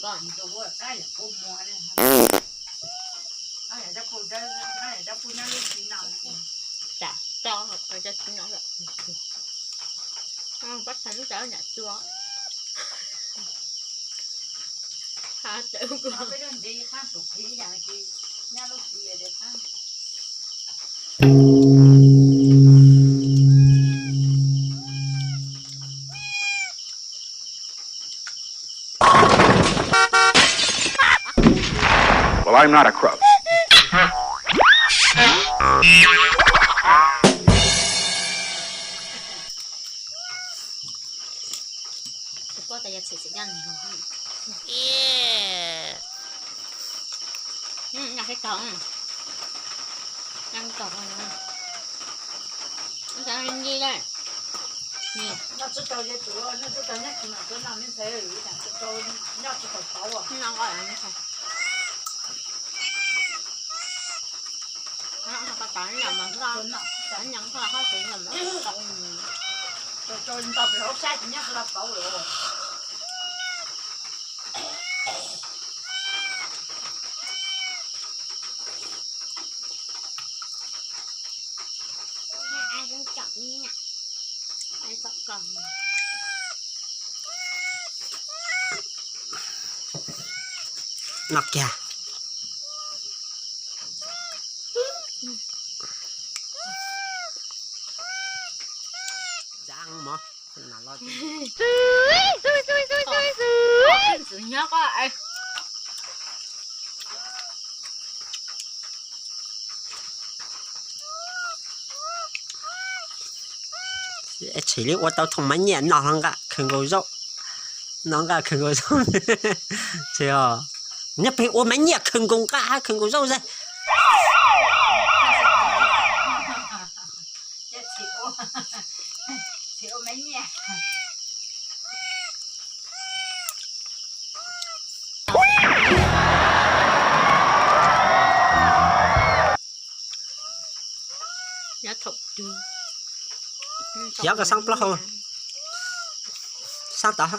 Tsam tso, tso tsis no. Pab txhais lub tsav nyam txua. Well, I'm not a crook. No kiag. Txav mov. Tshis li ua tau thoom maiv nyiaj no hlo nqa khawv nkaus zaub. No nqa khawv nkaus zaub. Nyob pem ua maiv nyiaj khawv nkaus nqa khawv nkaus zaub zag. Xyov koj saab plaub hau, saab tod.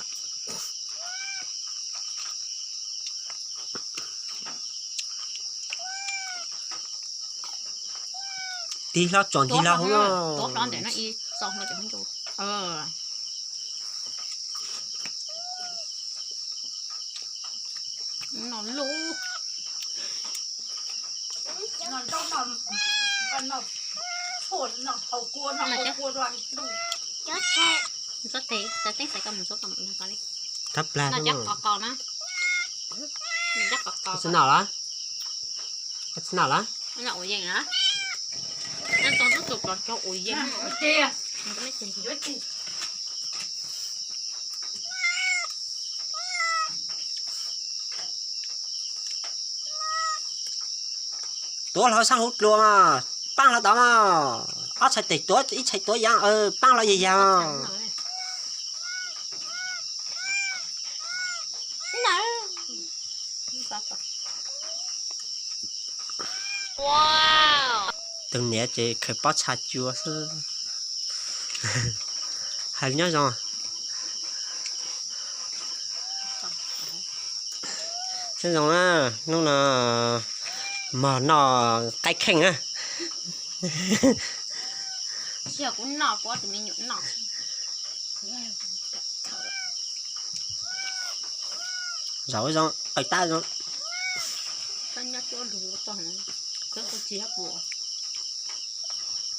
Tig hlo tsom tig hlo hauv no. Tab plag no. Tsi noj lawm? Tsi noj lawm? Tuav hlo saab huv dlua mas, paab hlo tod mas. Ob txhais tes tuav, ib txhais tuav yav, paab hlo yag yag. Tus niam ces khaws pob txha cua xwb. Hais nyob zoo. Nyob zoo na, hnub no mog noj qaib kheej na. Zaum zoo, qw tab zoo. Qhib qhib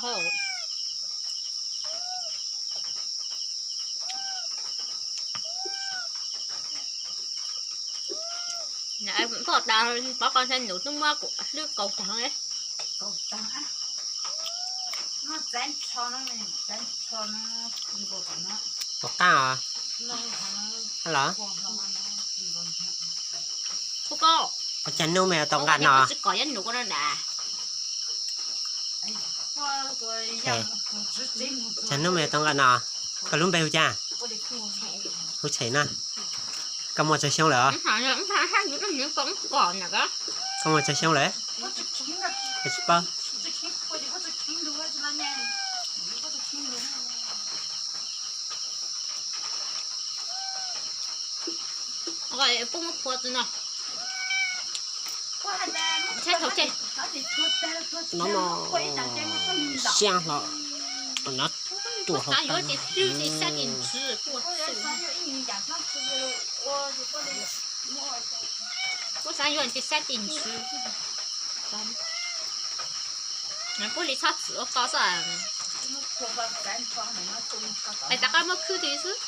hauj. Poj tas pov qos ntshai nus twb muab kuv hlwb kaus tag li. Tus qaab os. Los, cas nub mas tau nqa no? Cas nub mas tau nqa no? Koj lub npe hu cas? Hu Tshem na. Koj muaj tsawg xyoo lawm os? Koj muaj tsawg xyoo lawm? Tsis paub. No mas siab hlo, no ruam hlo. Kuv xav yuav tis saib tis ntsws. Puab li txhob txwm ua qo xwb. Es rov qab muab khwb tis xwb.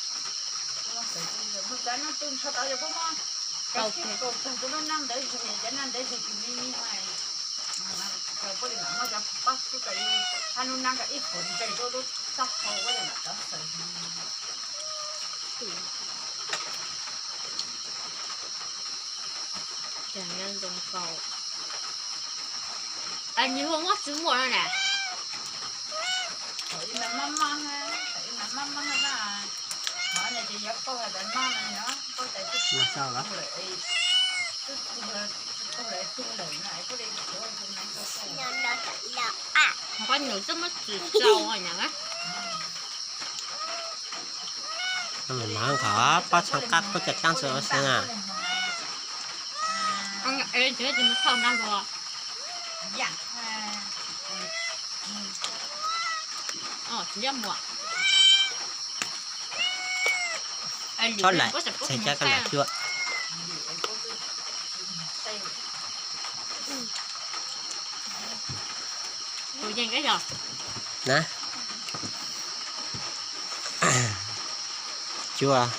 Nws hu muab tsis muaj no na. Nws twb muab tsis tau na. Mas qhov pob txha qab kub caj dlaab txhua xwb na. Txhob laim, tseg cab koj lam cuab. Na, cuab.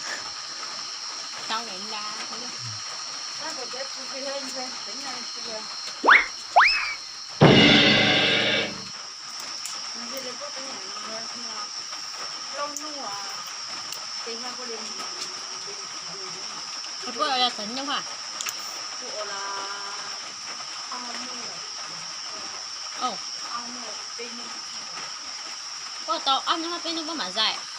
Puab ua txav nyoob a? Puab tau ob hnub peb hnub puab mam zais.